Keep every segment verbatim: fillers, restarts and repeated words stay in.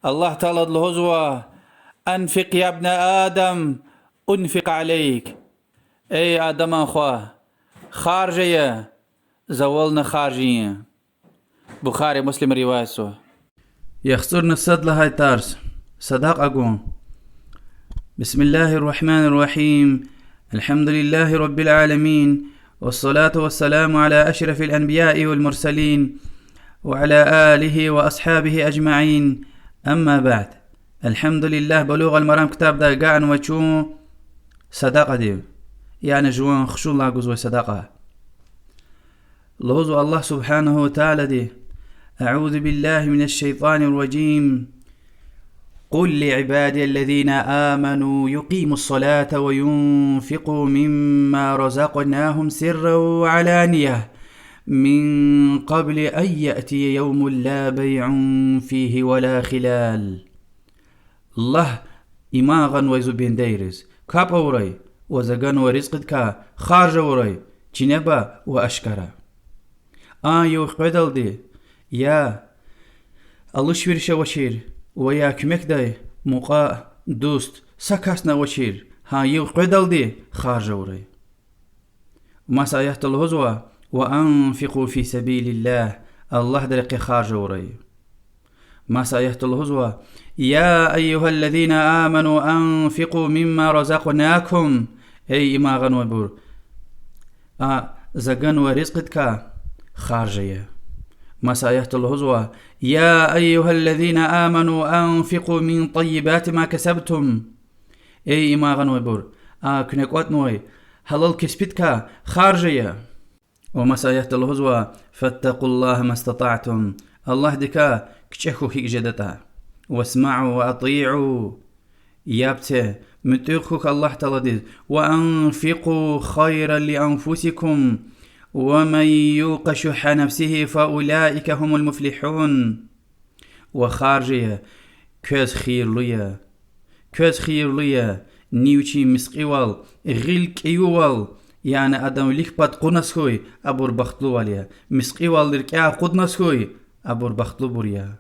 Аллагь Таалади лугьузва: أنفق يا ابن آدم أنفق عليك. Эй Адаман хва, харжая, завална харжиин. Бухари, Муслим риваятзава. ЯхцӀурни сад лагьай тарс. Садакьа гун. بسم الله الرحمن الرحيم. الحمد لله رب العالمين. والصلاة والسلام على أشرف الأنبياء والمرسلين. وعلى آله وأصحابه أجمعين. أما بعد. الحمد لله, Булугъ аль-Марам ктабда агакьнава чун садакьадив. Яни жуван хушуналди гузвай садакьа. Лугьузва Аллагь سبحانه وتعالىди: أعوذ بالله من الشيطان الرجيم. قل لعبادي الذين آمنوا يقيموا الصلاة وينفقوا مما رزقناهم سرا وعلانية من قبل أن يأتي يوم لا بيع فيه ولا خلال. Лагь иман гъанвай зи бендейриз: капӀ авурай ва за ганвай ризкьидикай харж авурай, чинеба ва ашкара. А югъ къведалди, я алишвириш авачир ва я куьмекдай мукьва-дуст са касни авачир, гьа югъ къведалди харж авурай. Маса аятда лугьузва: وأنفقوا في سبيل الله, Аллагьдин рекье харж авурай. Маса аятда лугьузва: يا أيها الذين آمنوا أنفقوا مما رزقناكم, эй иман гъанвайбур, а за ганвай ризкьидикай харж ая. Маса аятда лугьузва: يا أيها الذين آمنوا أنفقوا من طيبات ما كسبتم, эй иман гъанвайбур, а куьне кӀватӀнавай гьалал кеспидикай харж ая. Ва маса аятда лугьузва: فاتقوا الله ما استطعتم, Аллагьдикай кичӀе хьухь гьикӀ жедатӀа. واسمعوا وأطيعوا, яб це, муьтӀуьгъ хьухь Аллагь Тааладиз. وأنفقوا خيرا لأنفسكم ومن يوق شح نفسه فأولئك هم المفلحون. Ва харж ая, квез хийирлу я. Квез хийирлу я, ни вичин мискьивал, гъил кӀевивал, яни адан вилик пад кьуназ хьуй, абур бахтлувал я. Мискьивал рикӀяй акъудназ хьуй, абур бахтлубур я.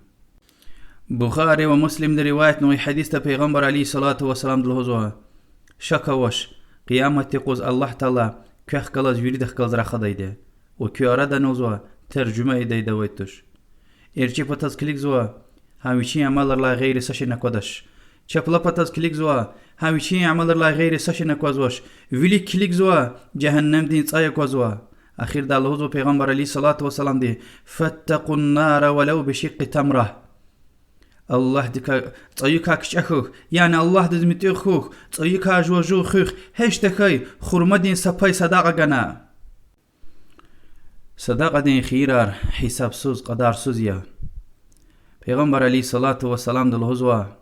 Бухари ва Муслимди риваятнавай гьадисда Пайгъамбар عليه الصلاة والسلامди лугьузва: шак авач, къияматдин юкъуз Аллагь Таала квехъ галаз виридахъ галаз рахадайди я. Ва куь арадани лугьузва таржума ийидайди авайди туш. ЭрчӀи патаз килигзава, гьам вичин амалрилай гъейри са шейни аквадач. Чапла патаз килигзава, гьам вичин амалрилай гъейри са шейни аквазвач. Вилик килигзава, жегьеннемдин цӀай аквазва. Ахирдай лугьузва Пайгъамбар عليه الصلاة والسلامди: فاتقوا النار ولو بشق تمرة. Аллагьдикай, цӀайикай кичӀе хьухь, яни Аллагьдиз муьтӀуьгъ хьухь, цӀайикай жува жув хуьх, гьич тахьай хурмадин са пай садакьа гана. Садакьадин хийирар гьисабсуз, кьадарсуз я. Пайгъамбар عليه الصلاة والسلامди лугьузва: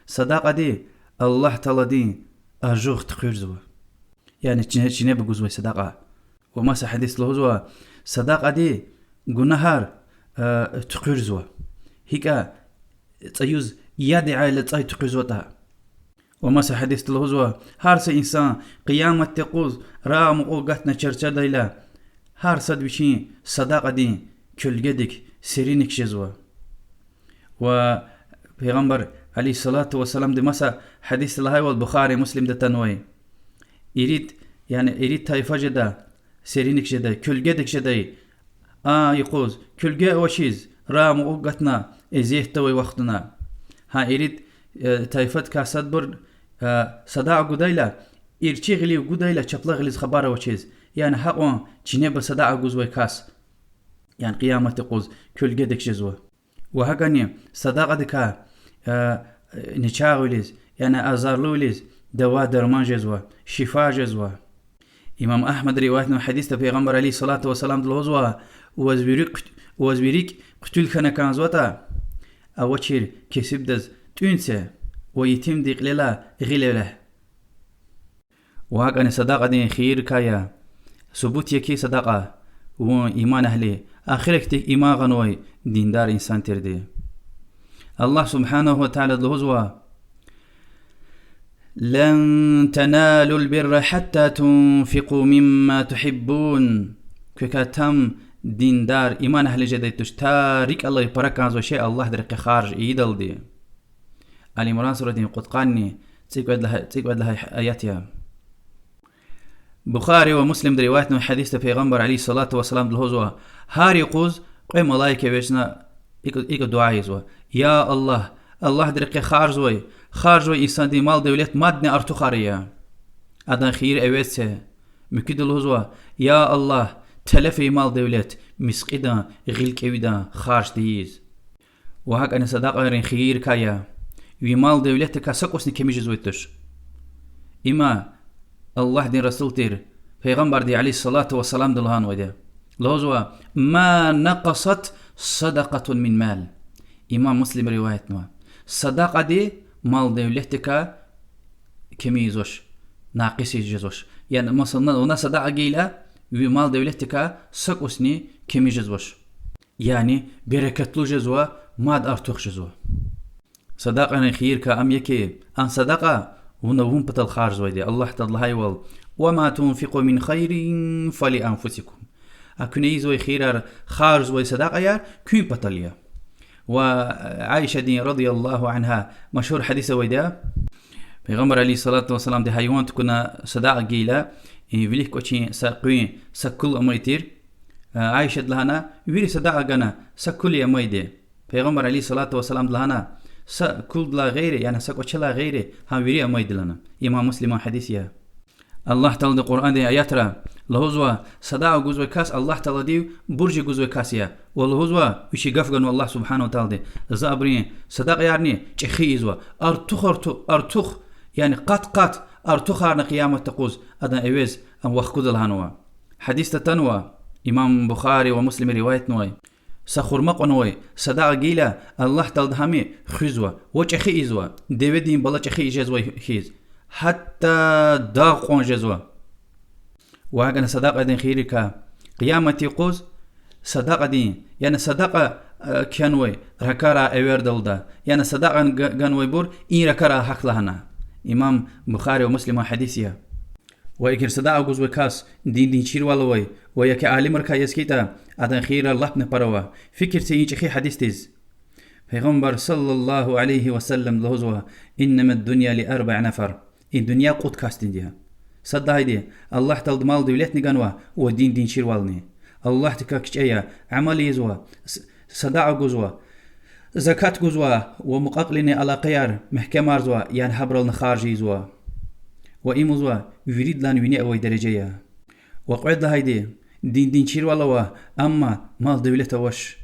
садакьади Аллагь Тааладин ажугъ туькъуьрзава. Яни чине, чинеба гузвай садакьа. Ва маса гьадисда лугьузва: садакьади гунагьар, э, туькъуьрзава. ГьикӀа цӀаюз яд ийидайла цӀай туькъуьрзаватӀа. Ва маса гьадисда лугьузва: гьар са инсан къияматдин юкъуз рагъ мукьув гатна чарчадайла, гьар сад вичин садакьадин куьлгедик, сериник жезва. Ва Пайгъамбар عليه الصلاة والسلامди маса гьадисда лагьайвал, Бухари, Муслимда атанвай: ирид, яни ирид тайфа жеда, сериник жедай, куьлгедик жедай, а юкъуз куьлге авачиз, рагъ мукьув гатна, эзиятда авай вахтунда. Гьа ирид, э, тайфадикай садбур, э, садакьа гудайла, эрчӀи гъилив гудайла, чапла гъилиз хабар авачиз, яни гьакьван чинеба садакьа гузвай кас, яни къияматдин юкъуз куьлгедик жезва. Ва гьакӀни садакьадикай, э, начагъвилиз, яни азарлувилиз дава-дарман жезва, шифа жезва. Имам Агьмада риваятнавай гьадисда Пайгъамбар عليه الصلاة والسلامди лугьузва: ваз ви рикӀ, ваз ви рикӀ хъуьтуьл хьана кӀанзаватӀа, авачир кесибдиз тӀуьн це ва етимдин кьилелай гъил эвлягь. Ва гьакӀни садакьадин хийиррикай я субут я хьи, садакьа, вун иман агьли, ахиратдик иман гъанвай диндар инсан тирди. Аллагь سبحانه وتعالىди лугьузва: لن تنالوا البر حتى تنفقوا مما تحبون. Квекай там диндар, иман агьли жедай туш, та рикӀ алай пара кӀанзавай шей Аллагьдин рекье харж ийидалди. Али Имран сурадин кьудкъанни цӀикьвед лагьай, цӀикьвед лагьай аят я. Бухари ва Муслимди риваятнавай гьадисда Пайгъамбар عليه الصلاة والسلام лугьузва: гьар юкъуз кьве малаик эвичӀна икӀ-, икӀ дуьа ийизва: Я Аллагь, Аллагьдин рекье харжзавай, харжзавай инсандин мал-девлет мадни артухар ая. Адан хийир эвез це. Муькуьда лугьузва: Я Аллагь, телеф ая и мал-девлет мискьидан, гъил кӀевидан харж тийиз. Ва гьакӀни садакьайрин хийиррикай я: ви мал-девлетдикай са кӀусни кими жезвай туш. Има Аллагьдин расул тир, Пайгъамбарди عليه الصلاة والسلامди лагьанвайди я. Лугьузва: ما نقصت صدقة من مال. Имам Муслима риваятнава. Садакьади мал-девлетдикай кими жезвач, накъис жезвач. Яни, масала, вуна садакьа гайила, ви мал-девлетдикай са кӀусни кими жезвач. Яни берекатлу жезва, мад артух жезва. Садакьайрин хийиррикай ам я хьи, а садакьа вуна вун патал харжзавайди я. Аллагь Таалади лагьайвал: وما تنفقوا من خير فلأنفسكم. А куьне ийизвай хийирар, харжзавай садакьаяр куьн патал я. Ва Аишадин رضي الله عنها машгьур гьадис авайди я. Пайгъамбар عليه الصلاة والسلامди гьайван тукӀуна садакьа гайила, вилик кӀвачин са къуьн, са кул амай тир. Аишади лагьана: вири садакьа гана, са кул амайди. Пайгъамбар عليه الصلاة والسلامди лагьана: са кулдилай гъейри, яни са кӀвачелай гъейри, гьам вири амайди лагьана. Имам Муслиман гьадис я. Аллагь Таалади Къуръандин аятра лугьузва: садакьа гузвай кас Аллагь Тааладив буржи гузвай кас я. Ва лугьузва, вичи гаф ганва Аллагь سبحانه وتعالىди: за абурун садакьаярни чӀехи ийизва, артух, арту-, артух, яни къат-къат артухарна къияматдин юкъуз адан эвез ам вахкуда лагьанва. Гьадисда атанва, имам Бухари ва Муслима риваятнавай: са хурма кьунвай садакьа гайила, Аллагь Таалади гьам хуьзва ва чӀехи ийизва, деведин бала чӀехи жезвай хьиз, гьатта дагъ кьван жезва. Ва гьакӀни садакьадин хийиррикай: къияматдин юкъуз садакьадин, яни садакьа кхьенвай ракӀарай эвердалда, яни садакьа г-, ганвайбур и ракӀарай гьахь лагьана. Имам Бухари ва Муслиман гьадис я. Ва эгер садакьа гузвай кас диндин чирвал авай ва я алимрикай яз хьайитӀа, адан хийирар лап пара ава. Фикир це и чӀехи гьадисдиз. Пайгъамбар صلى الله عليه وسلم лугьузва: إنما الدنيا لأربع نفر. И дуьнья кьуд касдинди я. Сад лагьайди: Аллагь Таалади мал-девлетни ганва ва диндин чирвални. Аллагьдикай кичӀе я, амал ийизва, с-, садакьа гузва, закат гузва ва мукьва-кьилийрин алакъаяр мягькемарзава, яни гьабурални харж ийизва. Ва им лугьузва виридалай вине авай дережа я. Ва кьвед лагьайди: диндин чирвал ава, амма мал-девлет авач.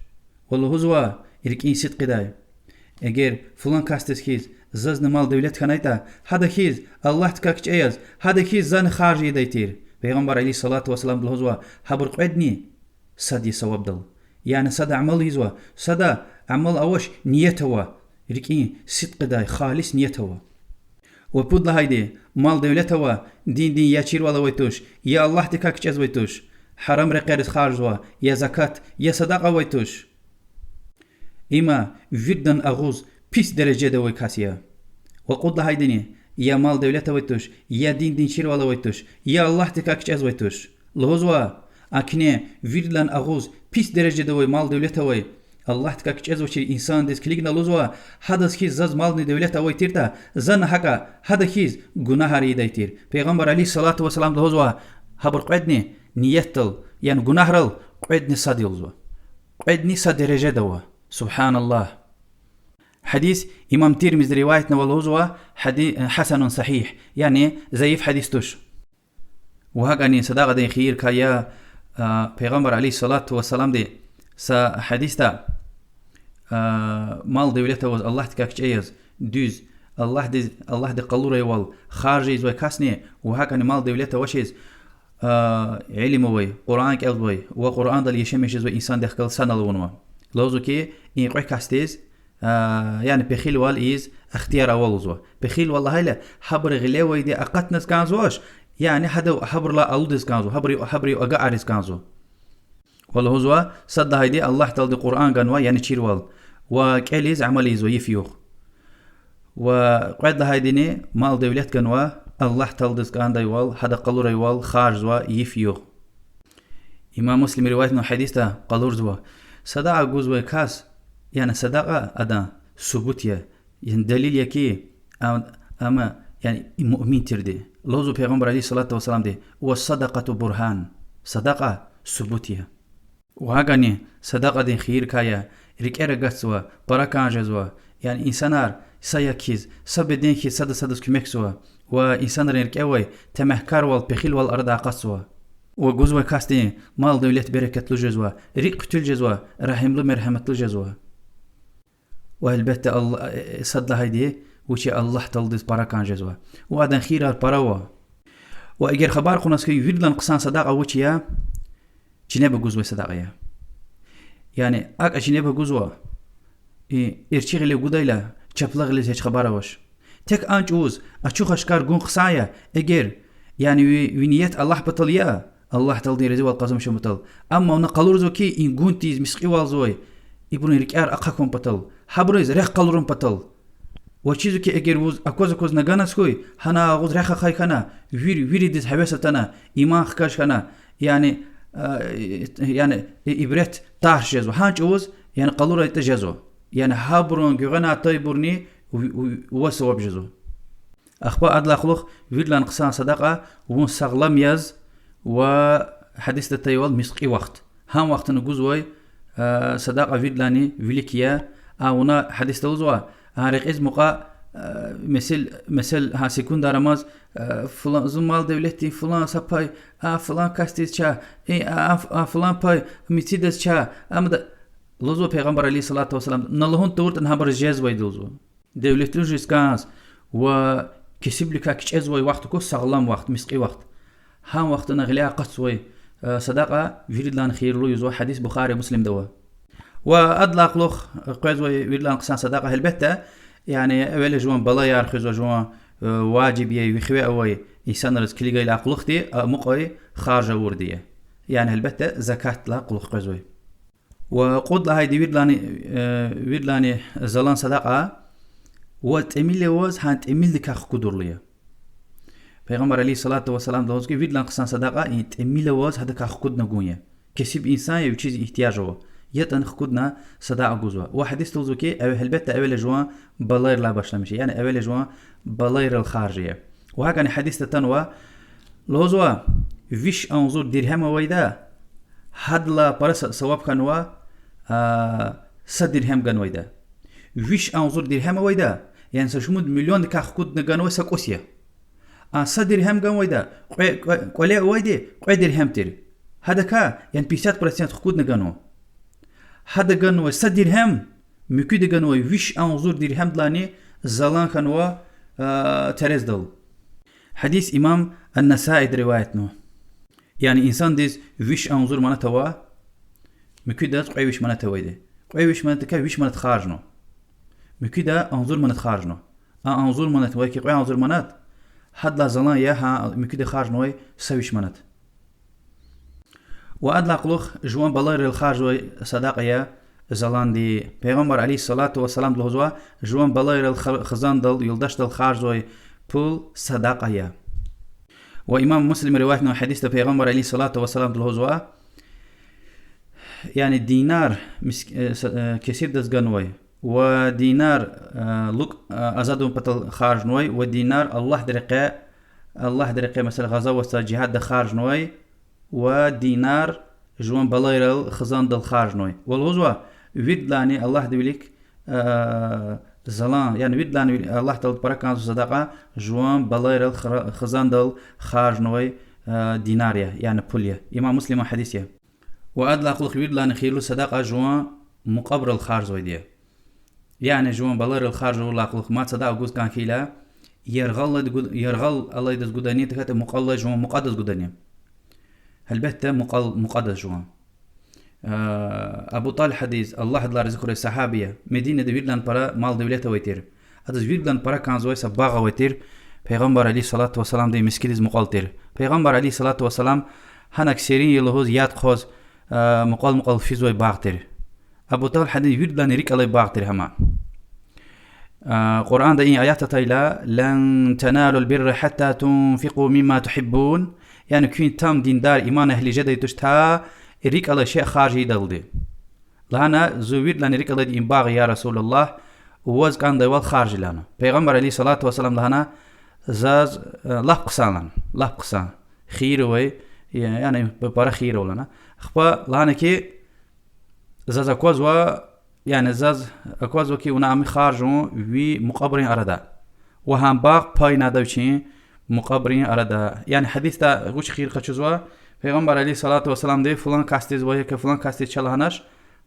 Ва лугьузва рикӀин сидкьидай: эгер фулан касдиз хьиз зазни мал-девлет хьанайтӀа, гьада хьиз, Аллагьдикай кичӀе яз, гьада хьиз зани харж ийидай тир. Пайгъамбар عليه الصلاة والسلام лугьузва: гьабур кьведни сад я савабдал. Яни сада амал ийизва, сада амал авач, ният ава, рикӀин сидкьидай халис ният ава. Ва пуд лагьайди: мал-девлет ава, диндин я чирвал авай туш, я Аллагьдикай кичӀезвай туш, гьарам рекьериз харжзава, я закат, я садакьа авай туш. Има виридалай агъуз пис дережада авай кас я. Ва кьуд лагьайдини: я мал-девлет авай туш, я диндин чирвал авай туш, я Аллагьдикай кичӀезвай туш. Лугьузва: акни виридалай агъуз пис дережада авай мал-девлет авай, Аллагьдикай кичӀезвачир инсандиз килигна лугьузва: гьадаз хьиз заз мални девлет авай тиртӀа, зани гьакӀа гьада хьиз гунагьар ийидай тир. Пайгъамбар عليه الصلاة والسلام лугьузва: гьабур кьведни ниятдал, яни гунагьрал кьведни сад я лугьузва. Кьведни са дережада ава. سبحان الله. Гьадис имам Тирмизиди риваятнава, лугьузва: حسن صحيح, яни зайиф гьадис туш. Ва гьакӀни садакьадин хийиррикай я, а, Пайгъамбар عليه الصلاة والسلامди са гьадисда, а, мал-девлет аваз, Аллагьдикай кичӀе яз, дуьз, Аллагьдиз, Аллагьди къалурайвал харж ийизвай касни, ва гьакӀни мал-девлет авачиз, а, илим авай, Къуръан кӀелзавай ва Къуръандал яшамиш жезвай инсандихъ галаз санал авунва. Лугьузва хьи, и кьве касдиз, а, яни пехилвал ийиз ихтияр ава лугьузва. Пехилвал лагьайла, гьабуру гъилевайди акъатиз кӀанзавач, яни гьада гьабурулай алудиз кӀанзава, гьабуру, гьабуру агакьариз кӀанзава. Ва лугьузва: сад лагьайди: Аллагь Таалади Къуръан ганва, яни чирвал, ва кӀелиз амал ийизва йиф-югъ. Ва кьвед лагьайдини: мал-девлет ганва, Аллагь Тааладиз кӀандайвал, гьада къалурайвал харжзава йиф-югъ. Имам Муслима риваятнавай гьадисда къалурзава: садакьа гузвай кас, яни садакьа адан субут я, Яни далил я хьи, ам-, амма, яни муъмин тирди. Лугьузва Пайгъамбар عليه الصلاة والسلامди: والصدقة برهان, садакьа субут я. Ва гьакӀни садакьадин хийирикай я, рикӀер агатзава, пара кӀан жезва, яни инсанар са як хьиз, са беден хьиз сада садаз куьмекзава, ва инсанрин рикӀевай тамагькарвал, пехилвал арадай акъатзава. Ва гузвай касдин мал-девлет берекатлу жезва, рикӀ хъуьтуьл жезва, регьимлу, мергьяматлу жезва. Ва гьелбетда, Алла-, э, сад лагьайди вуч я, Аллагь Тааладиз пара кӀан жезва. Ва адан хийирар пара ава. Ва эгер хабар кьуназ хьайитӀа, виридалай хъсан садакьа вуч я? Чинеба гузвай садакьа я. Яни акӀ чинеба гузва, и, эрчӀи гъиле гудайла, чапла гъилез гьич хабар авач. Тек а чӀавуз ачух-ашкар гун хъсан я, эгер, яни ви, ви ният Аллагь патал я, Аллагь Тааладин разивал къазанмишун патал. Амма вуна къалурзава хьи, и гун тийиз мискьивалзавай ибурун рикӀер ахъа хьун патал, гьабуруз рехъ къалурун патал. Ва чизва хьи, эгер вуз акваз-акваз на ганаз хьуй, гьана агъуз рехъ ахъай хьана, вир-, виридаз гьевес атана, иман хкаж хьана, яни, а, яни ибрет тарс жезва. Гьа чӀавуз, яни къалурайтӀа жезва. Яни гьабурун гуьгъуьна атайбурни в-, в-, ваз саваб жезва. Ахпа адалай кьулухъ виридалай хъсан садакьа вун сагълам яз ва гьадисда атайвал мискьи вахт. Гьа вахтунда гузвай, а, садакьа виридалайни вилик я. А вуна гьадисда лугьузва, а рекьиз мукьва, а, месел, месел, гьа секундар амаз, а, фулан, зи мал-девлетдин фулан са пай, а, фулан касдиз ча, и, а, а, а, фулан пай мицидаз ча, амда, лугьузва Пайгъамбар عليه الصلاة والسلام, на лугьун тавуртӀани гьабуруз жезвайди лугьузва. Девлетлу жез кӀанз ва кесибвиликай кичӀезвай вахт аку, сагълам вахт, мискьи вахт. Гьа вахтунда гъиляй акъатзавай, э, садакьа виридалай хийирлу юзва, гьадис Бухари, Муслимда ава. Ва адалай кьулухъ къвезвай виридалай хъсан садакьа, гьелбетда, яни эвела жуван балаяр хуьзва, жуван, э, важиб я, ви хиве авай инсанриз килигайдалай кьулухъди, амукьай харж авурди я. Яни гьелбетда, закатдилай кьулухъ къвезвай. Ва кьуд лагьайди виридалай, э, виридалай залан садакьа, ва тӀимил аваз гьа тӀимилдикай хкудурла я. Пайгъамбар عليه الصلاة والسلامди лугьузва хьи, виридалай хъсан садакьа и тӀимил аваз гьадакай хкудна гун я. Кесиб инсан я, вичиз игьтияж ава, ятӀани хкудна садакьа гузва. Ва гьадисда лугьузва хьи, эве-, гьелбетда, эвела жуван балайрилай башламиша, яни эвела жуван балайрал харж ая. Ва гьакӀни гьадисда атанва, лугьузва, виш агъзур диргьем авайда, гьадалай пара са-, саваб хьанва, а, са диргьем ганвайда. Виш агъзур диргьем авайда, яни са шумуд миллиондикай хкудна ганвай са кӀус я. А са диргьем ганвайда, кьве, кьве, кӀвале авайди кьве диргьем тир. Гьадакай, яни пятьдесят процент хкудна ганва. Гьада ганвай са диргьем, муькуьда ганвай виш агъзур диргьемдилайни залан хьанва, а, терездал. Гьадис имам ан-Насаиди риваятнава. Яни инсандиз виш агъзур манат ава, муькуьдаз кьве виш манат авайди. Кьве виш манатдикай виш манат харжнава. Муькуьда агъзур манат харжнава. А агъзур манат ва я хьи кьве агъзур манат, гьадалай залан я, гьа муькуьда харжнавай са виш манат. Ва адалай кьулухъ жуван балайрал харжзавай садакьа я заланди. Пайгъамбар عليه الصلاة والسلامди лугьузва, жуван балайрал хар-, хизандал, юлдашдал харжзавай пул садакьа я. Ва имам Муслима риваятнавай гьадисда Пайгъамбар عليه الصلاة والسلامди лугьузва, яни динар миск-, э, с-, э, кесибдаз ганвай, ва динар, э, лукӀ, э, азадун патал харжнавай, ва динар Аллагьдин рекье, Аллагьдин рекье, месела, гъазаватда, жигьадда харжнавай, ва динар жуван балайрал, хизандал харжнавай. Ва лугьузва, виридалайни Аллагьдин вилик, э, залан, яни виридалайни вил-, Аллагь Таалади пара кӀанзавай садакьа жуван балайрал, хра-, хизандал харжнавай, э, динар я, яни пул я. Имам Муслиман гьадис я. Ва адалай кьулухъ виридалайни хийирлу садакьа жуван мукьвабурал харжзавайди я. Яни жуван балайрал харж авурдалай кьулухъ мад садакьа гуз кӀан хьайила, яргъал алайд-, гуд-, яргъал алайдаз гудани, тахьайтӀа мукьвал алай жуван мукьвадаз гудани. Гьелбетда, мукьвал-, мукьвадаз жуван. А, Абу ТӀалгьадиз, Аллагь адалай рази хьурай, сагьаба я, Мединада виридалайни пара мал-девлет авай тир. Адаз виридалайни пара кӀанзавай са багъ авай тир, Пайгъамбар عليه الصلاة والسلامдин мискӀиндиз мукьвал тир. Пайгъамбар عليه الصلاة والسلام гьанак серин я лугьуз яд хъваз, а, мукьвал-мукьвал физвай багъ тир. Абу ТӀалгьадин виридалайни рикӀ алай багъ тир гьам. А, Къуръанда и аят атайла, لن تنالوا البر حتى تنفقوا مما تحبون, яни куьн там диндар, иман эгьли жедай туш та рикӀ алай шей харж ийидалди. Лагьана, зун виридалайни рикӀ алайди и багъ я, я رسول الله, Ваз кӀандайвал харж лагьана. Пайгъамбар عليه الصلاة والسلام лагьана: заз, э, лап хъсан лагьана, лап хъсан. Хийир авай, я-, яни пара хийир ава лагьана. Ахпа лагьана хьи, заз аквазва, яни заз аквазва хьи, вуна ам харж авун ви мукьвабурун арада. Ва гьам багъ пайнада вичин мукьвабурун арада. Яни гьадисда вуч хийир къачузва, Пайгъамбар عليه الصلاة والسلامди фулан касдиз ва я хьи фулан касдиз чалагьанач,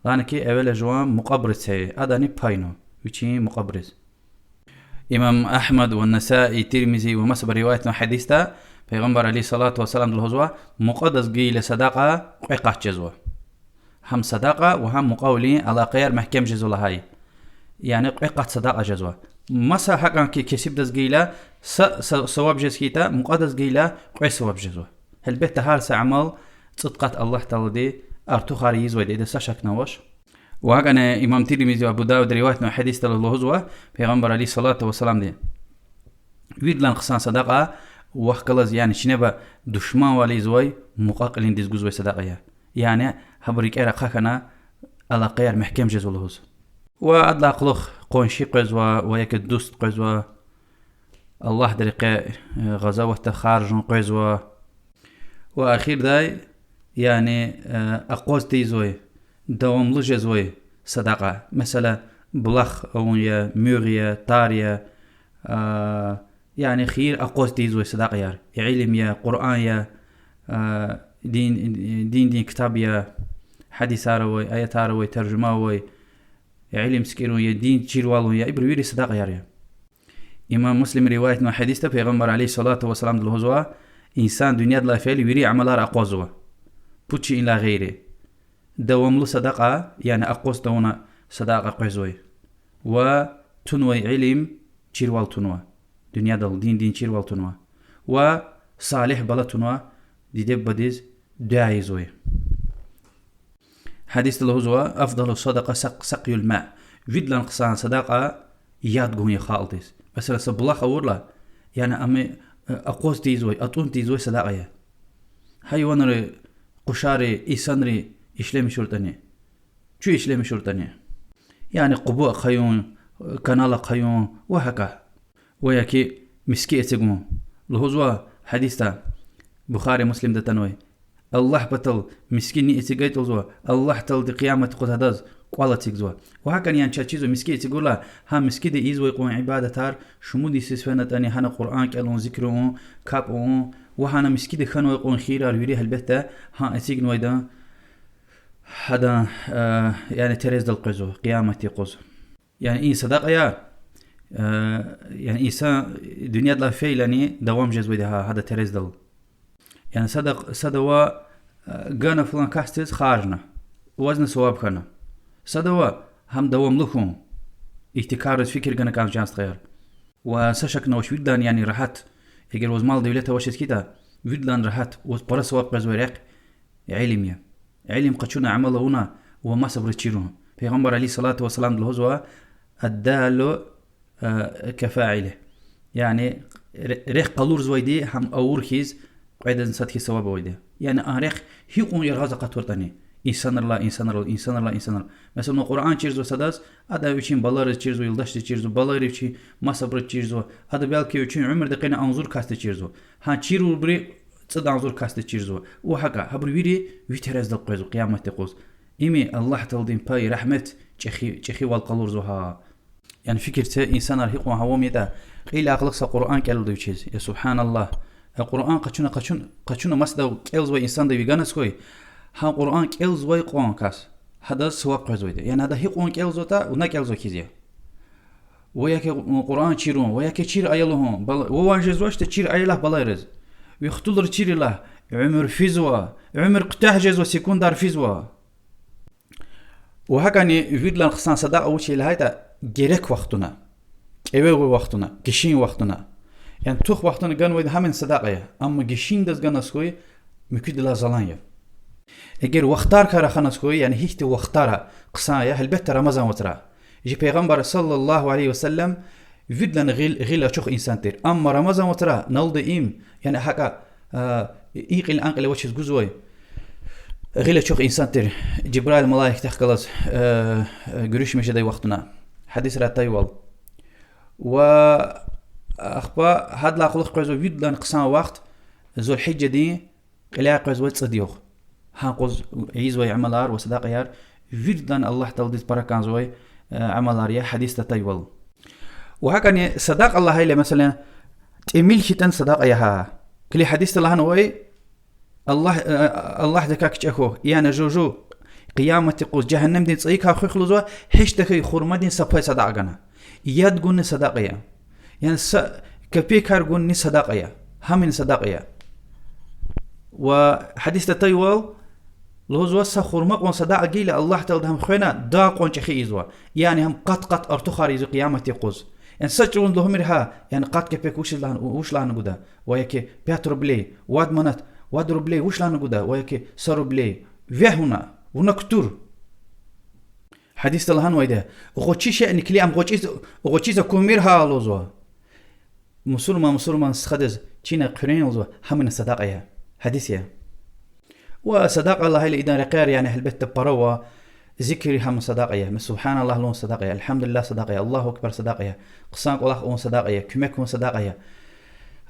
лагьана хьи, эвела жуван мукьвабуруз це, адани пайну, вичин мукьвабуруз. Имам Агьмад ва Насаи, Тирмизи ва масабуру риваятнавай гьадисда Пайгъамбар عليه الصلاة والسلامди лугьузва: мукьвадаз гайила садакьа кьве къат жезва. Гьам садакьа ва гьам мукьвавилин алакъаяр мягькем жезва лагьай. Яни кьве къат садакьа жезва. Маса гьакӀан хьи кесибдаз гайила са, са, саваб жез хьайитӀа, мукьвадаз гайила кьве саваб жезва. Гьелбетда, гьар са амал цӀуд къат Аллагь Таалади артухар ийизвайди, ида са шакни авач. Ва гьакӀни имам Тирмизи ва Абу Давуда риваятнавай гьадисда лугьузва, Пайгъамбар عليه الصلاة والسلامди: виридалай хъсан садакьа вахъ галаз, яни чинеба душманвал ийизвай мукьва-кьилиндиз гузвай садакьа я. Яни гьабур рикӀера ахъа хьана, алакъаяр мягькем жезва лугьуз. Ва адалай кьулухъ къунши къвезва ва я хьи дуст къвезва, Аллагьдин рекье, э, гъазаватда харжун къвезва. Ва эхирдай, яни, э, акъваз тийизвай, давамлу жезвай садакьа. Месела, булах авун я, муьгъ я, тар я, а, яни хийир акъваз тийизвай садакьаяр. Илим я, Къуръан я, а, дин, диндин ктаб я, гьадисар авай, аятар авай, таржума авай, илим сикӀирун я, дин чирвалун я, ибур вири садакьаяр я. Имам Муслима риваятнавай гьадисда Пайгъамбар عليه الصلاة والسلامди лугьузва: инсан дуьньядилай фейила вири амалар акъвазва, пуд шейинилай гъейри. Давамлу садакьа, яни акъваз тавуна садакьа къвезвай. Ва тунвай илим чирвал тунва. Дуьньядал диндин чирвал тунва. Ва салигь бала тунва, диде-бубадиз дуьа ийизвай. Гьадисда лугьузва: أفضل الصدقة سق-، سقي الماء. Виридалай хъсан садакьа яд гун я халкьдиз. Месела, са булах авурла, яни ам, э, акъваз тийизвай, атӀун тийизвай садакьа я. Гьайванри, къушари, инсанри ишлемишуртӀани, чуьн ишлемишуртӀани. Яни къубу ахъаюн, канал ахъаюн ва гьакӀа. Ва я хьи миски эцигун. Лугьузва гьадисда, Бухари, Муслимда атанвай: Аллагь патал миски ни эцигайтӀа, лугьузва, Аллагь Таалади къиямат къуз гьадаз кӀвал эцигзава. Ва гьакӀни, яни чаз чизва, миски эцигурла, гьа мискида ийизвай кьван ибадатар шумуд йисуз фена ятӀани, гьана Къуръан кӀелун, зикр авун, капӀ авун, ва гьана мискида хьанвай кьван хийирар вири гьелбетда гьа эцигнавайдан, гьадан, э, яни терездал къвезва къиямат къуз. Яни и садакьаяр, э, яни инсан дуьньядилай фейилани давам жезвайди гьа, гьадан терездал. Яни сада-, садава, э, гана флан касдиз, харжна, вазни саваб хьана. Садава гьам давамлу хьун, игьтикарриз фикир гана кӀан, чан стхаяр. Ва са шакни авач, виридалай яни рагьат, эгер ваз мал-девлет авачиз хьайитӀа, виридалай рагьат, ваз пара саваб къвезвай рехъ илим я. Илим къачуна, амал авуна ва масабуруз чирун. Пайгъамбар عليه الصلاة والسلامди лугьузва: الدال كفاعله. Яни ре-, рехъ къалурзавайди гьам авур хьиз, кьведазни сад хьиз саваб авайди. Яни а рехъ гьикьван яргъаз акъатайтӀани, инсанрилай, инсанрилай, инсанрилай, инсанрилай. Месела, Къуръан чирзава садаз, ада вичин балариз чирзава, юлдашдиз чирзава, балайрив чи масабуруз чирзава, ада белки вичин уьмуьрдин къене агъзур касдиз чирзава. Гьа чирурбуруз цӀуд агъзур касдиз чирзава. Ва гьакӀа, гьабур вири ви терездал къвезва къиямат къуз. Им я Аллагь Тааладин пай, рагьмет, чӀехи-, чӀехивал къалурзава гьа. Яни фикир це, инсанар гьикьван гьавам ятӀа, кьил акьулухъ са Къуръан кӀелда вичиз. Я سبحان الله. А Къуръан къачуна, къачун-, къачуна масадав кӀелзавай инсандив ви ганаз хьуй, гьа Къуръан кӀелзавай кьван кас, гьадаз саваб къвезвайди. Яни гьада гьикьван кӀелзаватӀа, вуна кӀелзавай хьиз я. Ва я хьи Къуръан чирун, ва я хьи чир ая лугьун, бала-, ва ван жезвачтӀа чир ая лагь балайриз. Ви хтулри чир я лагь, уьмуьр физва, уьмуьр куьтягь жезва, секундар физва. Ва гьакӀни виридалай хъсан садакьа вуч я лагьайтӀа, герек вахтунда, кӀеве авай вахтунда, гишин вахтунда. Яни тух вахтунда ганвайди гьамни садакьа я, амма гишиндаз ганаз хьуй, муькуьдилай залан я. Эгер вахтарикай раханаз хьуй, яни гьихьтин вахтара хъсан я, гьелбетда, Рамазан вацра. Чи Пайгъамбар صلى الله عليه وسلم виридалай гъил, гъил ачух инсан тир. Амма Рамазан вацра налда им, яни гьакӀа, а, и кьил а кьил авачиз гузвай гъил ачух инсан тир. Жибраил малаикдихъ галаз, э, э, гуьруьшмиш жедай вахтунда. гьадисра атайвал. Ва ахпа гьадалай кьулухъ къвезва виридалай хъсан вахт Зулгьижжадин кьиляй къвезвай цӀуд югъ. Гьа къуз ийизвай амалар ва садакьаяр виридалай Аллагь Тааладиз пара кӀанзавай амалар я гьадисда атайвал. Ва гьакӀни садакьа лагьайла, месела, тӀимил хьайитӀани садакьа я гьа. Килиг, гьадисда лагьанвай: Аллагь, Аллагьдикай кичӀе хьухь, яни жув-жув, къиямат юкъуз жегьеннемдин цӀайикай хуьх лугьузва, гьич тахьай хурмадин са пай садакьа гана. Яд гунани садакьа я. Яни са копейкаяр гунани садакьа я. Гьамни садакьа я. Ва гьадисда атайвал, лугьузва, са хурма кьван садакьа гайила, Аллагь Таалади гьам хвена дагъ кьван чӀехи ийизва. Яни гьам къат-къат артухар ийизва къиямат юкъуз. Яни са чӀавуз лугьумир гьа, яни къат кепек вуч лагьана, вуч лагьана гуда, ва яки пять рублей, вад манат, вад рублей вуч лагьана гуда, ва яки са рублей. Вегь вуна, вуна кутур. Гьадисда лагьанвайди: гъвечӀи шейни килиг, ам гъвечӀиз, гъвечӀиз акунмир гьа лугьузва. Мусурман мусурман стхадиз чина хъуьрена лугьузва, гьамни садакьа я. Гьадис я. Ва садакьа лагьайла идан рекьер, яни гьелбетда, пара ава. Зикр гьам садакьа я, субгьаналлагь лугьун садакьа я, альгьамдулиллагь садакьа я, Аллагьу акбар садакьа я, хъсан кӀвалах авун садакьа я, куьмек авун садакьа я.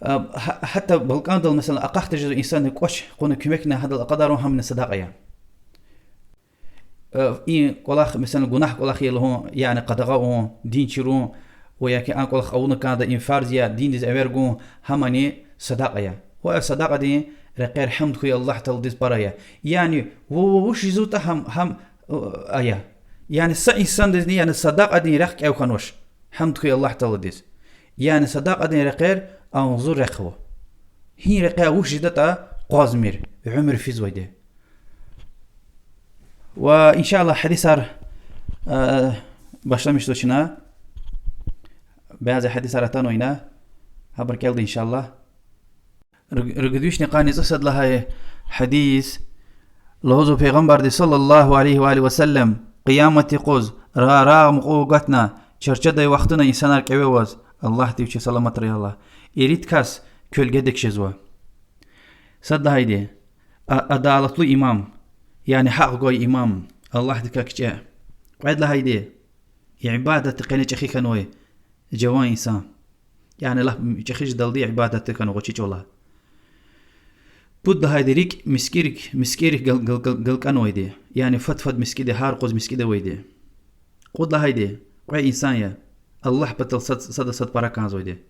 Гьа-, гьатта балкӀандал, месела, акьахда жезва инсанни кӀвач кьуна куьмекна гьадал акьадарун, гьамни садакьа я. И кӀвалах, месела, гунагь кӀвалах я лугьун, яни къадагъа авун, дин чирун, ва яки а кӀвалах авуна кӀанда, им фарз я, диндиз эвер гун, гьамни садакьа я. Ва садакьадин рекьер, гьамд хьуй Аллагь Тааладиз, пара я. Яни вун, вун вуч жезватӀа гьам, гьам ая. Яни са инсандизни, яни садакьадин рехъ кӀев хьанвач. Гьамд хьуй Аллагь Тааладиз. Яни садакьадин рекьер агъзур рехъ ава. Гьи рекьяй вуч жедатӀа акъвазмир, уьмуьр физвайди. Ва, إن شاء الله, гьадисар башламишзава чна. Бязи гьадисар атанва ина. Гьабур кӀелда, إن شاء الله. Руг-, ругуд вишни къанни цӀусад лагьай гьадис. Лугьузва Пайгъамбарди, صلى الله عليه وآله وسلم, къиямат юкъуз рагъ-рагъ мукьув агатна, чарчадай вахтунда инсанар кӀеве аваз, Аллагьди вичи саламатрай Аллагь, ирид кас куьлгедик жезва. Сад лагьайди: а-, адалатлу имам, яни гьахъ гвай имам, Аллагьдикай кичӀе. Кьвед лагьайди: ибадатдин къене чӀехи хьанвай жаван инсан, яни лап чӀехи жедалди ибадатдик хьанвай, гъвечӀи чӀавалай. Пуд лагьайди: рикӀ мискӀирик, мискӀирик гал-, гал-, гал-, галкӀанвайди, яни фад-фад мискӀинда, гьар къуз мискӀинда авайди. Кьуд лагьайди: кьве инсан я, Аллагь патал сад-, сада сад пара кӀанзавайди.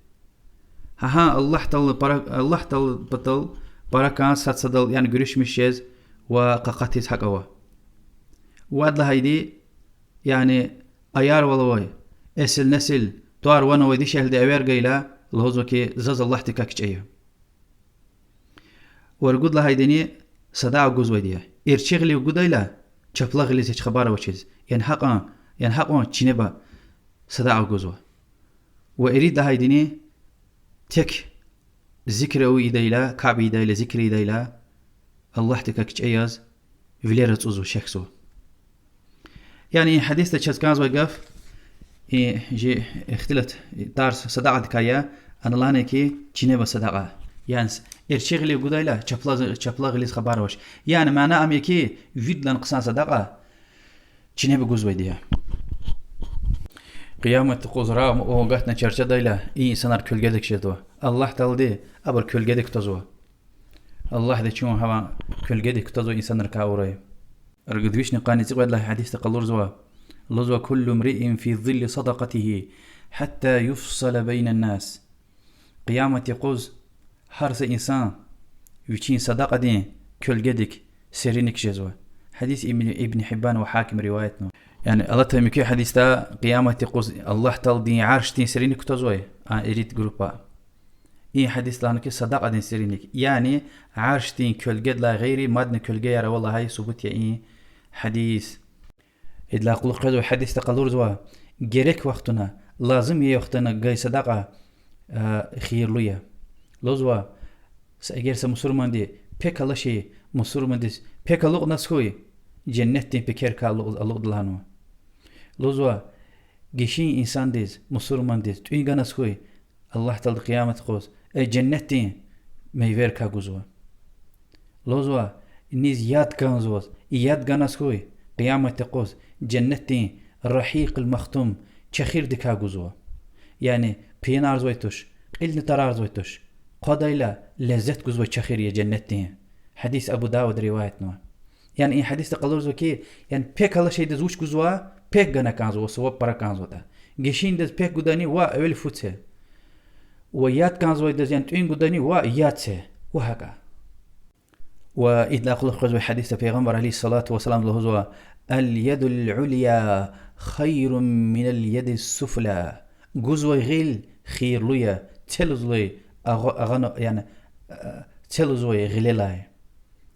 Гьа-гьа, Аллагь Таала пара-, Аллагь Таала патал пара кӀан, сад садал, яни гуьруьшмиш жез ва къакъатиз гьакӀ ава. Вад лагьайди, яни аярвал авай, эсил-несил тӀвар-ван авай дишегьлиди эвер гайила, лугьузва хьи, заз Аллагьдикай кичӀе я. Ва ругуд лагьайдини садакьа гузвайди я. ЭрчӀи гъилив гудайла, чапла гъилиз гьич хабар авачиз, яни гьакьван, яни гьакьван чинеба садакьа гузва. Ва ирид лагьайдини тек зикр ийидайла, капӀ ийидайла, зикр ийидайла, Аллагьдикай кичӀе яз вилер ацӀузва, шехьзава. Яни и гьадисда чаз кӀанзавай гаф, и чи ихтилат, тарс садакьадикай я, ана лагьана хьи, чинеба садакьа. Яни эрчӀи гъилив гудайла, чапла, чапла гъилиз хабар авач. Яни мана ам я хьи, виридалай хъсан садакьа чинеба гузвайди я. Къиямат юкъуз рагъ мукьув агатна чарчадайла, и инсанар куьлгедик жезва. Аллагь Таалади абур куьлгедик кутазва. Аллагьди чун гьаван куьлгедик кутазва инсанрикай авурай. Ругуд вишни къанни цӀикьвед лагьай гьадисда къалурзава, лугьузва: كل امرئ في ظل صدقته حتى يفصل بين الناس. Къиямат юкъуз гьар са инсан вичин садакьадин куьлгедик, сериник жезва. Гьадис Ибн, Ибн Гьиббан ва Гьаким риваятнава. Яни алатай муькуь гьадисда къиямат юкъуз Аллагь Тааладин Аршдин сериник кутазвай, а ирид группа. И гьадис лагьана хьи, садакьадин сериник. Яни Аршдин куьлгедилай гъейри мадни куьлгеяр ава лагьай субут я и гьадис. Идалай кьулухъ къвезвай гьадисда къалурзава, герек вахтунда, лазим я вахтунда гай садакьа хийирлу я. Лугьузва, эгер са мусурманди пек алачир, мусурмандиз пек алукьназ хьуй, женнетдин пекерикай алукь-, алукьда лагьанва. Лугьузва, гишин инсандиз, мусурмандиз тӀуьн ганаз хьуй, Аллагь Таалади къиямат юкъуз, э, женнетдин мейверикай гузва. Лугьузва, низ яд кӀанзаваз, и яд ганаз хьуй, къиямат юкъуз женнетдин Рагьикьул-Махтум чехирдикай гузва. Яни пиянарзавай туш, кьилни тарарзавай туш. Хъвадайла, леззет гузвай чехир я женнетдин. Гьадис Абу Давуда риваятнава. Яни и гьадисда къалурзава хьи, яни пек алай шейдиз вуч гузва, пек гана кӀанзава, суваб пара кӀанзаватӀа. Гишиндиз пек гудани, ваъ, эвел фу це. Ва яд кӀанзавайдаз, яни тӀуьн гудани, ваъ, яд це. Ва гьакӀа. Ва идалай кьулухъ къвезвай гьадисда Пайгъамбар عليه الصلاة والسلام лугьузва: اليد العليا خير من اليد السفلى. Гузвай гъил хийирлу я целузвай агъ-, агъана-, яни, э, целузвай гъилелай.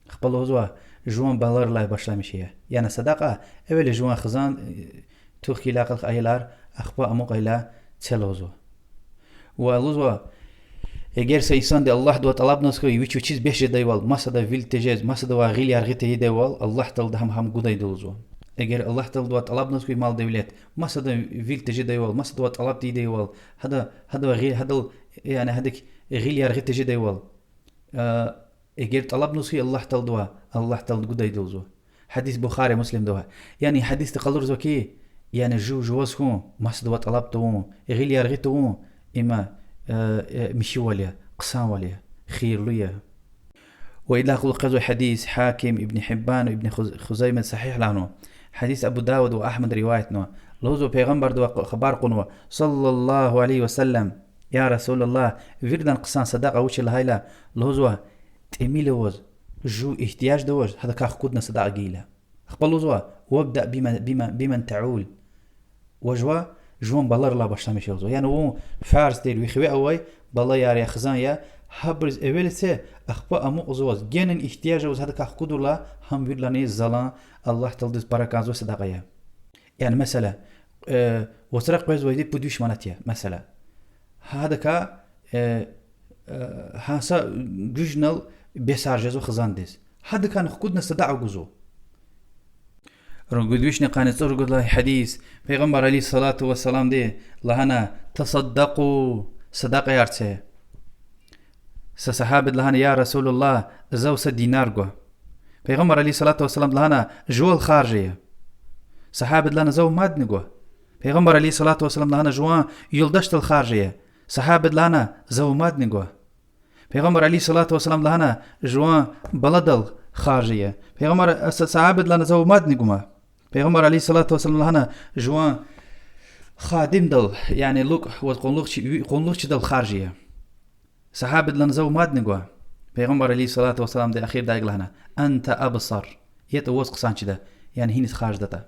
Ахпа лугьузва, жуван баларилай башламиш я. Яни садакьа, эвел жуван хизан, э, тух хьайила кьулухъ аялар, ахпа амукьайла целузвай. Ва лугьузва, эгер са инсанди Аллагьдивай тӀалабназ хьуй, вич вичиз бес жедайвал, масадан вил тежез, масадавай гъил яргъи тийидайвал, Аллагь Таалади гьам, гьам гудай лугьузва. Эгер Аллагь Тааладивай тӀалабназ хьуй мал-девлет, масадан вил тежедайвал, масадавай тӀалаб тийидайвал, гьада, гьадавай гъи-, гьадал, яни гьадак гъил яргъи тежедайвал, э, эгер тӀалабназ хьуй Аллагь Тааладивай, Аллагь Таалади гудай лугьузва. Гьадис Бухари, Муслимда ава. Яни гьадисда къалурзава хьи, яни жув жуваз хьун, масадавай тӀалаб тавун, гъил яргъи тавун, има, э, э, михьивал я, хъсанвал я, хийирлу я. Ва идалай кьулухъ къвезвай гьадис Гьаким, Ибн Гьиббан, Ибн Хуз-, Хузайма сагьигь лагьанва. Гьадис Абу Давуда ва Агьмада риваятнава. Лугьузва Пайгъамбардивай хабар кьунва, صلى الله عليه وسلم: يا رسول الله, виридан хъсан садакьа вуч я лагьайла, лугьузва, тӀимил аваз, жув игьтияжда аваз, гьадакай хкудна садакьа гайила. Ахпа лугьузва, وابدأ بمن، بمن، بمن تعول. Ва жува жуван баларилай башламиш я лугьузва. Яни вун фарз тир ви хиве авай балаяр я, хизан я, гьабуриз эвел це, ахпа амукьзаваз, генани игьтияж аваз гьадакай хкудайла, гьам виридалайни залан, Аллагь Тааладиз пара кӀанзавай садакьа я. Яни месела, э, вацра къвезвайди пуд виш манат я, месела. Гьадакай, э, э, гьа са гуьжнал бес сар жезва хизандиз. Гьадакайни хкудна садакьа гузва. Ругуд вишни къанни цӀуругуд лагьай гьадис. Пайгъамбар عليه الصلاة والسلامди лагьана: تصدقوا, садакьаяр це. Са сагьабади лагьана: يا رسول الله, зав са динар гва. Пайгъамбар عليه الصلاة والسلامди лагьана: жувал харж ая. Сагьабади лагьана: зав мадни гва. Пайгъамбар عليه الصلاة والسلام лагьана: жуван юлдашдал харж ая. Сагьабади лагьана: зав мадни гва. Пайгъамбар عليه الصلاة والسلام лагьана: жуван баладал харж ая. Пайгъамбар, са-, сагьабади лагьана: зав мадни гума. Пайгъамбар عليه الصلاة والسلام лагьана: жуван хадимдал, яни лукӀ ваз къуллугъчи-, ви-, къуллугъчидал харж ая. Сагьабади лагьана: зав мадни гва. Пайгъамбар عليه الصلاة والسلامди ахирдай икӀ лагьана: أنت أبصر. ЯтӀа ваз хъсан чида, яни гьиниз харждатӀа.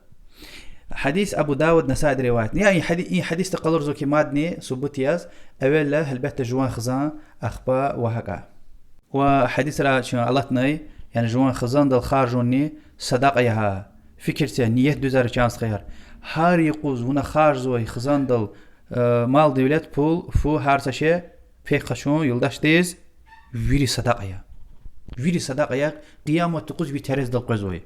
Гьадис Абу Давуд, Насаиди риваят. Яни гьади-, и гьадисда къалурзава хьи мадни субут яз, эвелла гьелбетда жуван хизан, ахпа ва гьакӀа. Ва гьадисра чун алатнай, яни жуван хизандал харжунни садакьа я гьа. Фикир це, ният дуьзариз, чан стхаяр. Гьар юкъуз вуна харжзавай хизандал, э, мал-девлет, пул, фу, гьар са шей пек къачун юлдашдиз, вири садакьа я. Вири садакьа я, къиямат юкъуз ви терездал къвезвай.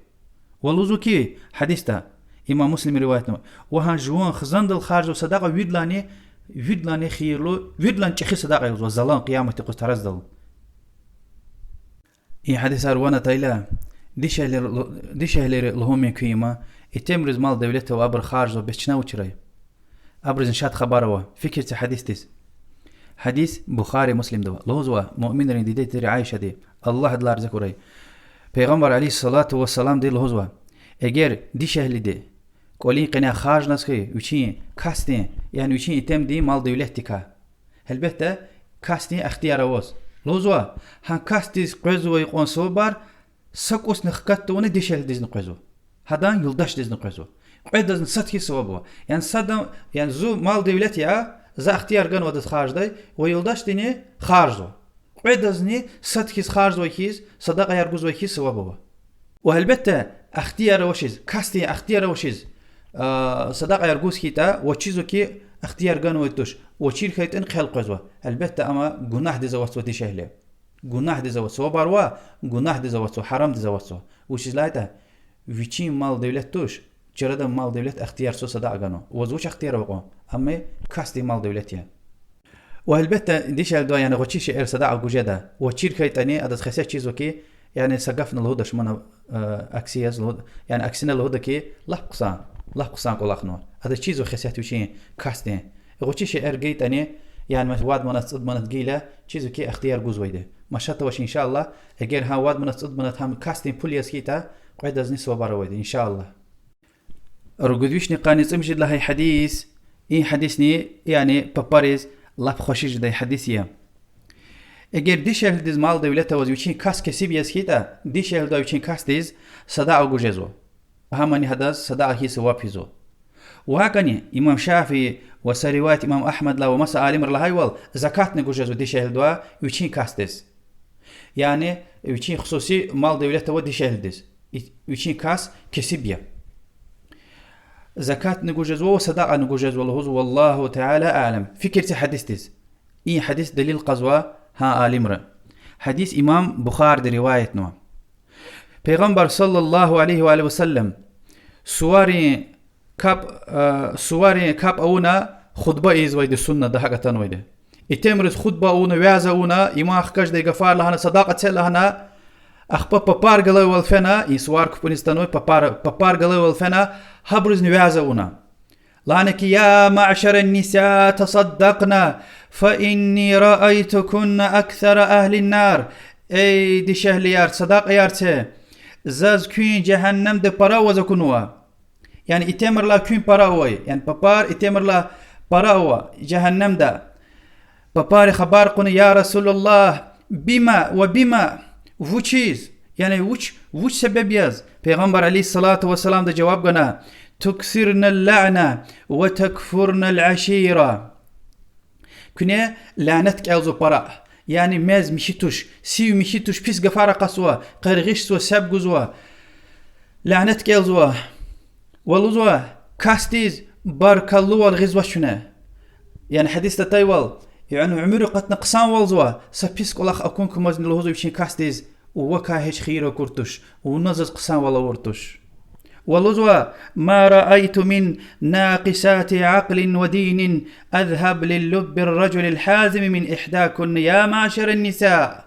Ва лугьузва хьи гьадисда, имам Муслима риваятнава, ва гьа жуван хизандал харжзавай садакьа виридалайни, виридалайни хийирлу, виридалайни чӀехи садакьа я лугьузва, залан къиямат юкъуз терездал. И гьадисар ван атайла, дишегьли-, дишегьлийри лугьун мумкин я им, итимриз мал-девлет ава, абур харжзава, бес чна вучрай? Абуризни шад хабар ава, фикир це гьадисдиз. Гьадис Бухари, Муслимда ава. Лугьузва муъминрин диде тир Аишади, Аллагь адалай рази хьурай, Пайгъамбар عليه الصلاة والسلامди лугьузва: эгер дишегьлиди кӀвалин къеняй харжназ хьуй вичин касдин, яни вичин итимдин мал-девлетдикай. Гьелбетда, касдин ихтияр аваз. Лугьузва, гьа касдиз къвезвай кьван сувабар са кӀусни хкат тавуна дишегьлидизни къвезва. Гьадан юлдашдизни къвезва. Кьведазни сад хьиз суваб ава. Яни садан, яни зи мал-девлет я, за ихтияр ганва адаз харждай, ва юлдашдини харжзава. Кьведазни сад хьиз харжзавай хьиз, садакьаяр гузвай хьиз суваб ава. Ва гьелбетда, ихтияр авачиз, касдин ихтияр авачиз, а, садакьаяр гуз хьайитӀа, ваз чизва хьи, ихтияр ганвайди туш, ва чир хьайитӀани хъел къвезва. Гьелбетда, амма гунагьдиз аватзава дишегьли. Гунагьдиз аватзава, сувабар ава, гунагьдиз аватзава, гьарамдиз аватзава. Вучиз лагьайтӀа, вичин мал-девлет туш, чарадан мал-девлет ихтиярсуз садакьа ганва. Ваз вуч ихтияр ава кьван? Амма касдин мал-девлет я. Ва гьелбетда, дишегьлидивай, яни гъвечӀи шейэр садакьа гуз жеда, ва чир хьайитӀани, адаз хесет чизва хьи, яни са гафни лугьуда шумана, э, акси яз лугьуд-, яни аксина лугьуда хьи, лап хъсан, лап хъсан кӀвалахнава. Адаз чизва хесет вичин касдин. ГъвечӀи шейэр гайитӀани, яни мес вад манат, цӀуд манат гайила, чизва хьи ихтияр гузвайди. Машат авач, иншаллагь, эгер гьа вад манат, цӀуд манат гьам касдин пул яз хьайитӀа, кьведазни савабар авайди, иншаллагь. Ругуд вишни къанни цӀемуьжуьд лагьай гьадис, и гьадисни, яни папариз лап хвеши жедай гьадис я. Эгер дишегьлидиз мал-девлет аваз вичин кас кесиб яз хьайитӀа, дишегьлидивай вичин касдиз садакьа гуз жезва. Гьамани гьадаз садакьа хьиз саваб физва. Ва гьакӀни имам Шафии ва са риваят имам Агьмадилай ва маса алимри лагьайвал, закатни гуз жезва дишегьлидивай вичин касдиз. Яни вичин хсуси мал-девлет ава дишегьлидиз. И вичин кас кесиб я. Закатни гуз жезва ва садакьани гуз жезва лугьузва, والله تعالى أعلم. Фикир це гьадисдиз. И гьадис далил кьазва гьа алимри. Гьадис имам Бухариди риваятнава. Пайгъамбар صلى الله عليه وآله وسلم суварин капӀ, суварин капӀ авуна хутба ийизвайди сунна, дагьа гатанвайди. Итимриз хутба авуна, вяз авуна, иман хкаждай гафар лагьана, садакьа це лагьана, ахпа папар галайвал фена, и сувар капӀуниз атанвай папар, папар галайвал фена, гьабурузни вяз авуна. Лагьана хьи, يا معشر النساء تصدقن، فإني رأيتكن أكثر أهل النار. Эй дишегьлияр, садакьаяр це, заз куьн жегьеннемда пара аваз акунва. Яни итимрилай куьн пара авай, яни папар итимрилай пара ава жегьеннемда. Папари хабар кьуна, يا رسول الله، بم وبم, вучиз, яни вуч, вуч себеб яз? Пайгъамбар عليه الصلاة والسلامди жаваб гана: تكثرن اللعن وتكفرن العشيرة. Куьне лянет кӀелзава пара. Яни мез михьи туш, сив михьи туш, пис гафар акъатзава, къаргъишзава, себ гузва, лянет кӀелзава. Ва лугьузва, касдиз баркаллувал гъизвач куьне. Яни гьадисда атайвал, яни уьмуьр акъатна хъсанвалзава, са пис кӀвалах акун кумазни лугьузва вичин касдиз, вакай гьич хийир акур туш, вуна заз хъсанвал авур туш. Ва лугьузва, ما رأيت من ناقصات عقل ودين أذهب للب الرجل الحازم من إحداكن يا معشر النساء.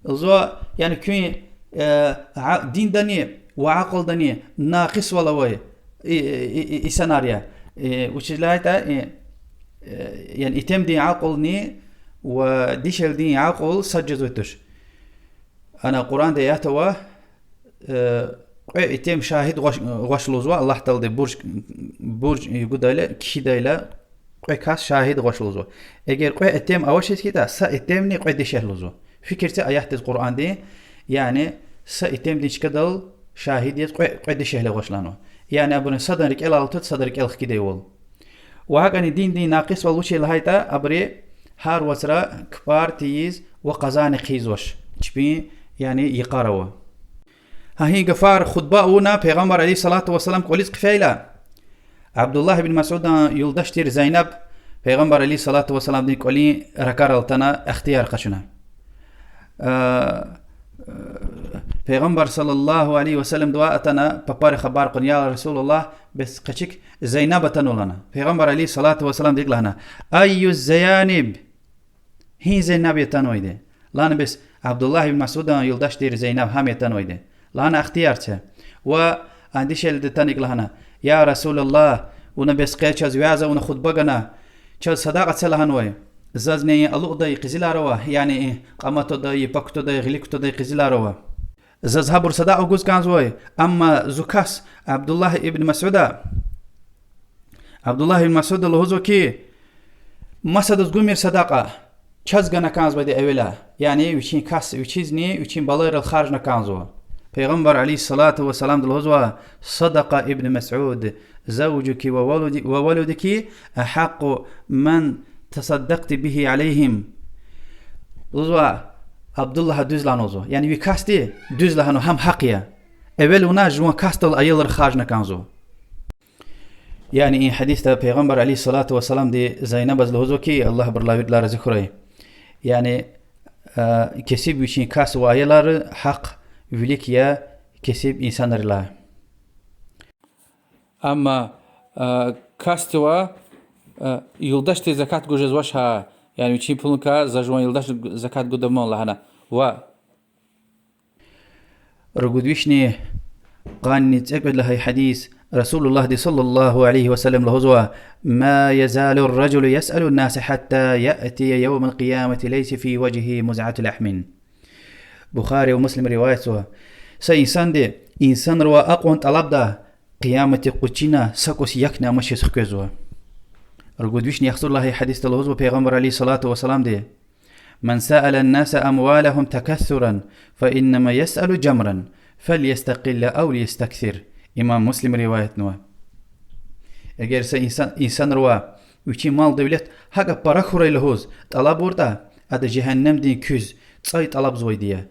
Лугьузва, яни куьн, э, а-, диндани ва акьулдани накъисвал авай и-, и-, и-, инсанар я. Э, вучиз лагьайтӀа, э, э, яни итимдин акьулни ва дишегьлидин акьул сад жезвай туш. Ана Къуръанда аят ава, э, кьве итим шагьид гъваш-, гъваш лугьузва, Аллагь Таалади бурж, бурж гудайла, кхьидайла, кьве кас шагьид гъваш лугьузва. Эгер кьве итим авачиз хьайитӀа, са итимни кьве дишегь лугьузва. Фикир це аятдиз Къуръандин, яни са итимдин чкадал шагьид яз кьве, кьве дишегьли гъваш лагьанва. Яни абурун садан рикӀелай алатуд, садан рикӀел хкидайвал. Ва гьакӀни диндин накъисвал вуч я лагьайтӀа, абуру гьар вацра кпӀар тийиз ва къазани хъийизвач. Чпин, яни йикъар ава. Гьа и гафар хутба авуна Пайгъамбар عليه الصلاة والسلام кӀвализ хъфейла, Абдуллагь ибн Масудан юлдаш тир Зайнаб Пайгъамбар عليه الصلاة والسلامдин кӀвалин ракӀарал атана, ихтияр къачуна. Пайгъамбар صلى الله عليه وسلمдивай атана, папари хабар кьуна: يا رسول الله, бес къе чик Зайнаб атанва лагьана. Пайгъамбар عليه الصلاة والسلامди икӀ лагьана: أي الزيانب؟ Гьи Зайнаб я атанвайди? Лагьана бес Абдуллагь ибн Масудан юлдаш тир Зайнаб гьам я атанвайди. Лагьана: ихтияр це. Ва а дишегьлиди атана икӀ лагьана: يا رسول الله, вуна бес къе чаз вяз авуна, хутба гана, чаз садакьа це лагьанвай. Зазни алукьдай къизилар ава, яни кьама твадай, йипак твадай, гъилик твадай къизилар ава. Заз гьабур садакьа гуз кӀанзавай, амма зи кас Абдуллагь ибн Масуда, Абдуллагь ибн Масуда лугьузва хьи, масадаз гумир садакьа, чаз гана кӀанзавайди эвела, яни вичин кас, вичизни вичин балайрал харжна кӀанзава. Пайгъамбар عليه الصلاة والسلامди лугьузва: صدق ابن مسعود، زوجك وولد-، وولدك أحق من تصدقت به عليهم. Лугьузва, Абдуллагь дуьз лагьанва лугьузва. Яни ви касди дуьз лагьанва, гьам гьахъ я. Эвел вуна жуван касдал аялар харжна кӀанзава. Яни и гьадисда Пайгъамбар عليه الصلاة والسلامди Зайнабаз лугьузва хьи, Аллагь абурулай виридалай рази хьурай. Яни, а, кесиб вичин кас ва аялар гьахъ вилик я кесиб инсанрилай. Амма, а, касдивай, а, юлдашди закат гуз жезвач гьа, яни вичин пулункай за жуван юлдашди закат гуда ман лагьана. Ва ругуд вишни къанни цӀекӀуьд лагьай гьадис, Расулуллагьди صلى الله عليه وسلم лугьузва: ما يزال الرجل يسأل الناس حتى يأتي يوم القيامة ليس في وجهه مزعة لحم. Бухари ва Муслим риваятзава. Са инсанди инсанривай акьван тӀалабда, Къияматдин къуз чина са кӀус якни амачиз хквезва. Ругуд вишни яхцӀурлагьай гьадисда лугьузва Пайгъамбар عليه الصلاة والسلامди: من سأل الناس أموالهم تكثرا فإنما يسأل جمرا فليستقل أو ليستكثر. Имам Муслим риваятнава. Эгер са инсан, инсанривай вичин мал-девлет гьакӀа пара хьурай лугьуз тӀалабуртӀа, ада жегьеннемдин куьз, цӀай тӀалабзавайди я.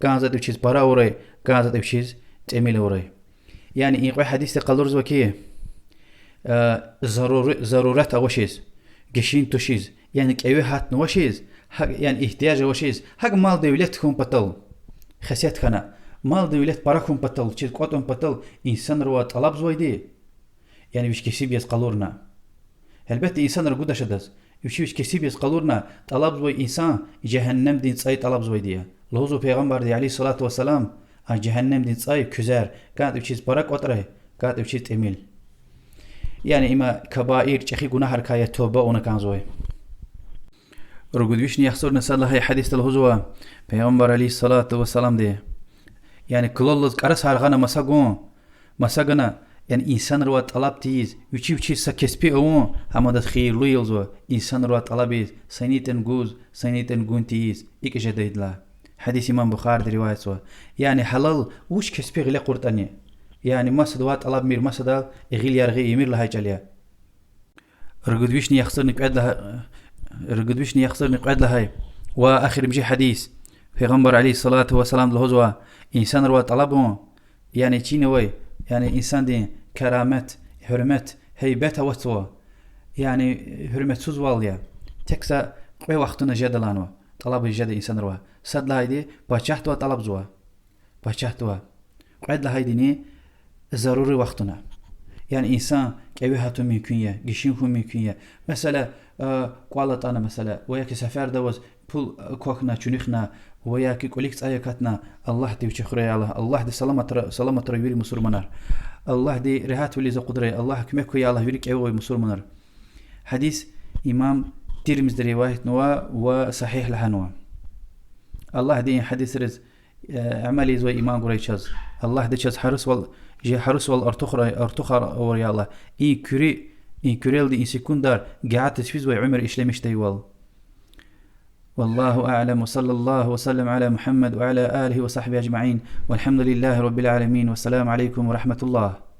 КӀанзаватӀа вичиз пара авурай, кӀанзаватӀа вичиз тӀимил авурай. Яни и кьве гьадисди къалурзава хьи, э, зарури-, зарурат авачиз, гишин тушиз, яни кӀеве гьатнавачиз, гьакӀ, яни игьтияж авачиз, гьакӀ мал-девлет хьун патал, хесет хьана, мал-девлет пара хьун патал, чиз кӀватӀун патал инсанривай тӀалабзавайди, яни вич кесиб яз къалурна. Гьелбетда, инсанри гудач адаз. Вичи вич кесиб яз къалурна, тӀалабзавай инсан жегьеннемдин цӀай тӀалабзавайди я. Лугьузва Пайгъамбарди عليه الصلاة والسلام, а жегьеннемдин цӀай, куьзер, кӀантӀа вичиз пара кӀватӀрай, кӀантӀа вичиз тӀимил. Яни има кабаир, чӀехи гунагьрикай я, туба авуна кӀанзавай. Ругуд вишни яхцӀурни сад лагьай гьадисда лугьузва Пайгъамбар عليه الصلاة والسلامди: яни кулаллаз кӀарасар гъана маса гун, маса гана, яни инсанривай тӀалаб тийиз, вичи вичиз са кеспи авун, гьам адаз хийирлу я лугьузва, инсанривай тӀалабиз, санитӀен гуз, санитӀен гун тийиз, икӀ жедайдалай. Гьадис имам Бухариди риваятзава. Яни гьалал вуч кеспи гъиле кьуртӀани. Яни масадавай тӀалабмир, масадал гъил яргъи ийимир лагьай чӀал я. Ругуд вишни яхцӀурни кьвед лагьа-, ругуд вишни яхцӀурни кьвед лагьай ва эхиримжи гьадис. Пайгъамбар عليه الصلاة والسلامди лугьузва: инсанривай тӀалабун, яни чина авай, яни инсандин карамат, гьуьрмет, гьайбат аватзава, яни гьуьрметсузвал я. Тек са кьве вахтуна жедаланва, тӀалабиз жеда инсанривай. Сад лагьайди пачагьдивай тӀалабзава. Пачагьдивай. Кьвед лагьайдини зарури вахтуна. Яни инсан кӀеве гьатун мумкин я, гишин хьун мумкин я. Месела, э, кӀвал атӀана, месела, ва яки сеферда аваз пул, э, квахьна, чуьнуьхна, ва яки кӀвалик цӀай акатна, Аллагьди вичи хуьрай, я Аллагь. Аллагьди саламатра, саламатра вири мусурманар. Аллагьди регьятвилиз акъудрай, Аллагь куьмек хьуй, я Аллагь, вири кӀеве авай мусурманар. Гьадис имам Тирмизиди риваятнава ва сагьигь лагьанва. Аллагьди и гьадисриз, э, амал ийизвай иман гурай чаз. Аллагьди чаз гьарисвал, жи гьарисвал артухрай, артухар авурай, я Аллагь. И куьри, и куьрелди и секундар гятиз физвай уьмуьр ишлемишдайвал. والله أعلم، وصلى الله وسلم على محمد وعلى آله وصحبه أجمعين، والحمد لله رب العالمين، والسلام عليكم ورحمة الله.